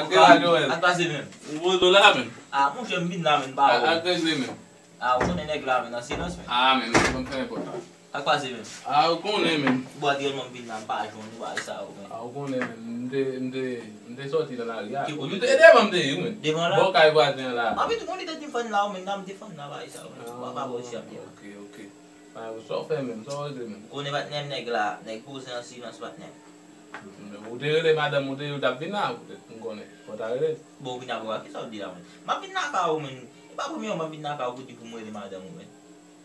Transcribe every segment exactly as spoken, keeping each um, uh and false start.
Ak la, Joel. Ak pase menm. Ou poze w la menm. Ah, monchè, m vin la menm, pa wè. Ak regle menm. Ah, ou konnen nèg la menm, nan silans menm. Ah, menm, m fè nenpòt la. Ak pase menm. Ah, ou konnen menm. Bon, aktyèlman, m vin la, m pa jwenn ou, bagay sa yo menm. Ah, ou konnen menm. M te, m te, m te sòti nan lari a. Ki kote? M te, devan m te ye, wi menm. Devan la? Bò kay vwazen an la. M ap vin konnen tèt m fann la, ou menm, nan m te fann la, bagay sa yo menm. Ah, pa, pa bò isi a m te la. Ok, ok. Ah, sa w fè menm, sa w regle menm. Ou konnen patnè m nèg la, nèg poze an silans patnè m. Ou te rele madanm ou te, ou t ap vin la, poutèt m konnen. Fò w ta rele. Bon, ou vin apre w a, kisa w di la menm? M ap vin lakay ou menm. E pa premye fwa m ap vin lakay ou pou di pou m rele madanm ou menm.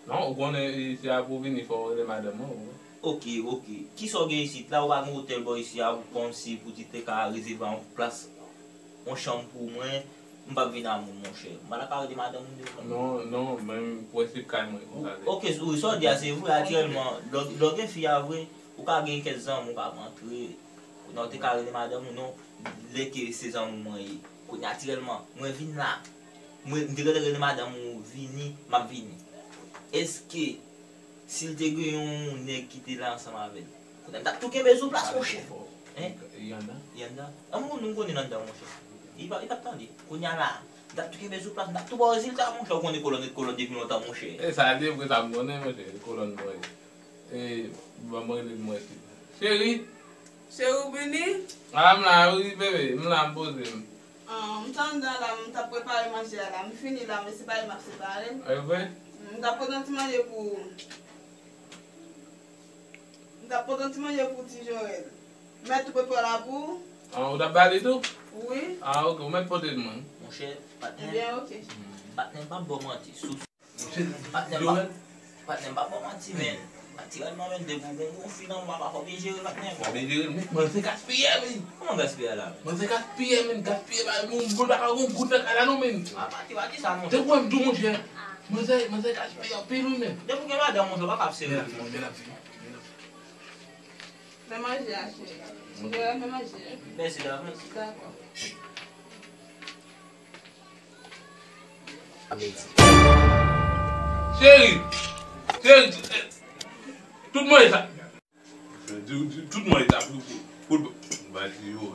Non, ou konnen isi a pou w vini fò w rele madanm ou, wi. Ok, ok. Kisa w gen isit la, ou pa gen otèl bò isi a, kòmsi pou di te ka rezève yon plas yon chanm pou mwen, m p ap vin a moun, monchè. M pa ta ka rele madanm ou devan. Non, non, menm prensip kay mwen konsa se. Ok, wi, sa w di a se vre, aktyèlman, lè w, lè w gen fi a vre, ou ka gen kèk zanmi ou k ap antre. Kounye a ou te ka rele madanm ou, non, lè ke se zanmi mwen ye. Kounye a, aktyèlman, mwen vin la. Mwen, m te gentan rele madanm ou vini, m ap vini. Èske si l te gen yon nèg ki te la ansanm avè l. Kounye a, m t ap tou kenbe sou plas, monchè. Hein? Yanda? Yanda? An, moun nou konnen anndan, monchè. Li pa, li p ap tande. Kounye a la, m t ap tou kenbe sou plas, m t ap tou ba w rezilta, monchè. Ou konnen kolòn ret kolòn depi lontan, monchè. E sa, se vre sa m konnen, monchè. Kolòn mwen. E, ban mwen rele mwen. Cheri? Cheri, ou vini? Ah, m la, wi, bebe. M la, m poze m. Ah, m t anndan la, m t ap prepare manje a la. M fini la, men se pa li m ap separe. E vre? M t ap pote yon ti manje pou ou. M t ap pote yon ti manje pou ti Joel. Mèt tou prepare la pou ou. Ah, ou t ap ba li tou? Wi. Ah, ok, ou mèt pote l mwen. Monchè, patnè. Ebyen, ok. Patnè, m p ap ba w manti. Sou Patnè, m pa, Joel. Patnè, m pa ba w manti, men. Natirèlman, men, depi w gon, gon fi nan men w, papa, fò w byen jere, patnè. Fò w byen jere, men, manzè gaspiye, men. Kòman gaspiye la, men? Manzè gaspiye, men, gaspiye, ba, gon goud, pa ka gon goud nan kay la, non, men. A pati, pati sa, monchè. Te kwè m tou, monchè. Manzè, manzè gaspiye anpil, wi, men. Depi w gen madanm, monchè, w pa ka ap sere. Men l ap vini, men l ap vini, men l ap vini. Fè manje a, cheri. Joel, fè manje a. Mèsi davans. Dakò. Cheri, cheri, tout mwen sa. Tout mwen sa pou, pou, pou, ba di yo.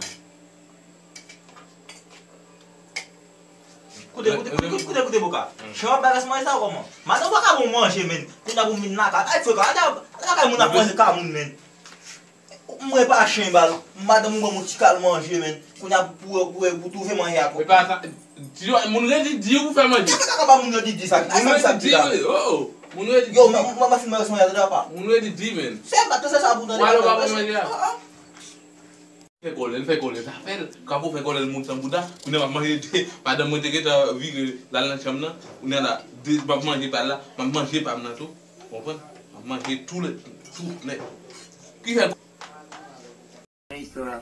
Koute, koute, koute, koute, koute, Boka. Chan w ap bay rès manje sa kòman? Madanm w pa ka bon manje, men. Kounye a pou m vin lakay. Ay, frekan, al lakay moun ap manje ka moun, men. Mwen pa chen bal. Madanm ou ban m yon ti kal manje, men. Kounye a pou, pou, pou, pou twouve manje a. E pa sa. Ti yo, moun redi di ou pou fè manje. Kaka kaka ba moun yo di di sa. Sa, sa, sa, sa. Oh, oh. Moun redi di. Yo, mwen, mwen, mwen fin manje manje a, pa. Moun redi di, men. Se pa, se sa pou tande. Wale w pa manje a. Ah, ah. Fè kòlè, l fè kòlè, zafè l. Kapo fè kòlè, l moute nan bouda. Kounye a m ap manje, madanm mwen te gentan vire, l al nan chanm nan. Kounye a la, de, m ap manje pa l la, m ap manje pa m nan tou. Ou konprann? M ap manje tou lè, tou lè. Ki fè? Istwa.